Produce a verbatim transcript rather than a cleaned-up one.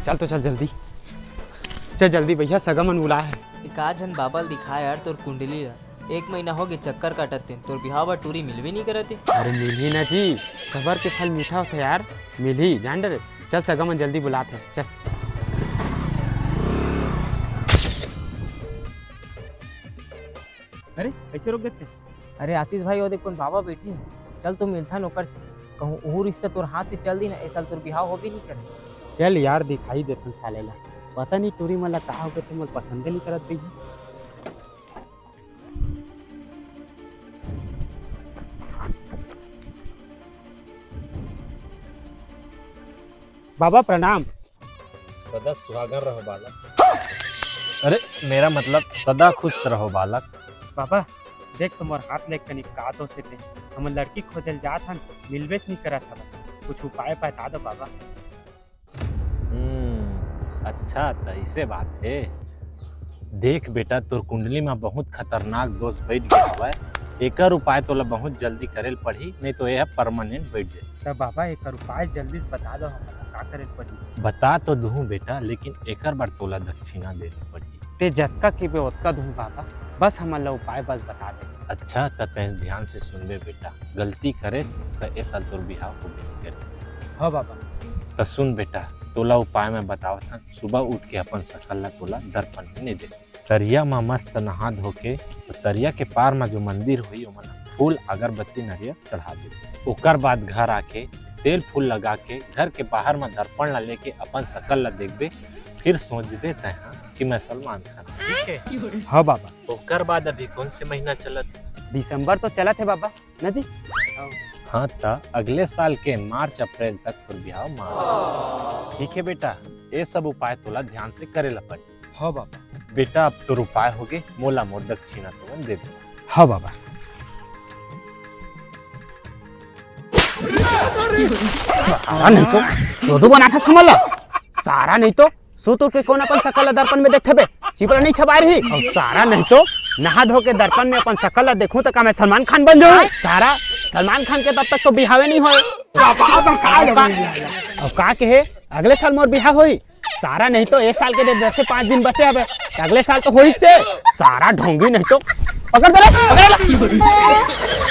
चल तो चल जल्दी, चल जल्दी भैया, सगा मन बुलाए हे। एक आध झन बाबा ल दिखा यार तोर कुंडली ला। एक महीना हो गे चक्कर काटत तें, तोर बिहाव बर टूरी मिलबे नहीं करत हे। अरे मिलही ना जी, सबर के फल मीठा होथे यार, मिलही, जान डरे। चल सगा मन जल्दी बुलात हे, चल। अरे, कैसे रोक देते? अरे आशीष भाई, वो देख कोन बाबा बैठे हे, चल तो मिलथन ओकर से, कहूँ उहू रिश्ता तोर हाथ से चल दी ना, ए साल तोर बिहाव होबे नहीं करे। चल यार, दिखाई देथन साले ला, पता नहीं टूरी मन ला का हो गे, ते मोर पसंदे नहीं करत भैया। बाबा प्रणाम। सदा सुहागन रहो बालक। अरे, मेरा मतलब सदा खुश रहो बालक। बाबा, देख तो मोर हाथ ले कनी का दोष हे ते। हमन लड़की खोजे ल जात हन, मिलबेच नहीं करत हवन। कुछ उपाय बता दो बाबा। हम्म, अच्छा, त ऐसे बात हे। देख बेटा, तोर कुंडली में बहुत खतरनाक दोष बैठ गया हवय। एकर उपाय तोला बहुत जल्दी करे ल पड़ही, नहीं तो यह permanent बैठ जाए। त बाबा, एकर उपाय जल्दी से बता दो, हमन ला का करे ल पड़ही? बता तो दूँ बेटा, लेकिन एकर बर तोला दक्षिणा दे ल पड़ही। ते जतका कहिबे ओतका दूँ बाबा, बस हमन ला उपाय बस बता दे। अच्छा, त तैं ध्यान से सुनबे बेटा, गलती करे त ए साल तोर बिहाव होबे नहीं करे। हाँ बाबा। त सुन बेटा, तोला उपाय मैं बतावत हन, सुबह उठ के अपन सकल ला तोला दर्पण में नहीं दे। तरिया म मस्त नहा धो के, अउ तरिया के पार म जो मंदिर होही, ओमन फूल, अगरबत्ती, नरियर चढ़ा दे। ओकर बाद घर आके तेल फूल लगा के घर के बाहर म दर्पण ला लेके अपन सकल ला देखबे, फिर सोचबे तैं ह कि मैं सलमान खान हूँ, ठीक है? हाँ बाबा। ओकर बाद अभी कौन से महीना चलत हे? दिसंबर तो चलत हे बाबा, ना जी? हाँ, त अगले साल के मार्च अप्रैल तक तोर बिहाव मान। ठीक है बेटा, ये सब उपाय तोला ध्यान से करे ला पड़ही। हाँ बाबा। बेटा, अब तोर उपाय होगे, मोला मोर दक्षिणा तुमन दे दे। हाँ बाबा। सारा नहीं तो, दो दो बनाथा समझ ला। सारा नहीं तो, सुत उठ के कोन अपन सकल ला दर्पण में देखथे बे? चिपरा नहीं छपाए रही। अउ सारा नहीं तो, नहा धो के दर्पण में अपन सकल ला देखूं त का मैं सलमान खान बन जाऊं? सारा, सलमान खान के तब तक तो बिहावे नहीं होए। अउ का कहे, अगले साल मोर बिहाव होही। सारा नहीं तो, ए साल के दे दस से पाँच दिन बचे हवे, त अगले साल तो होही चे। सारा ढोंगी नहीं तो, पकड़ दे रे, पकड़ ले।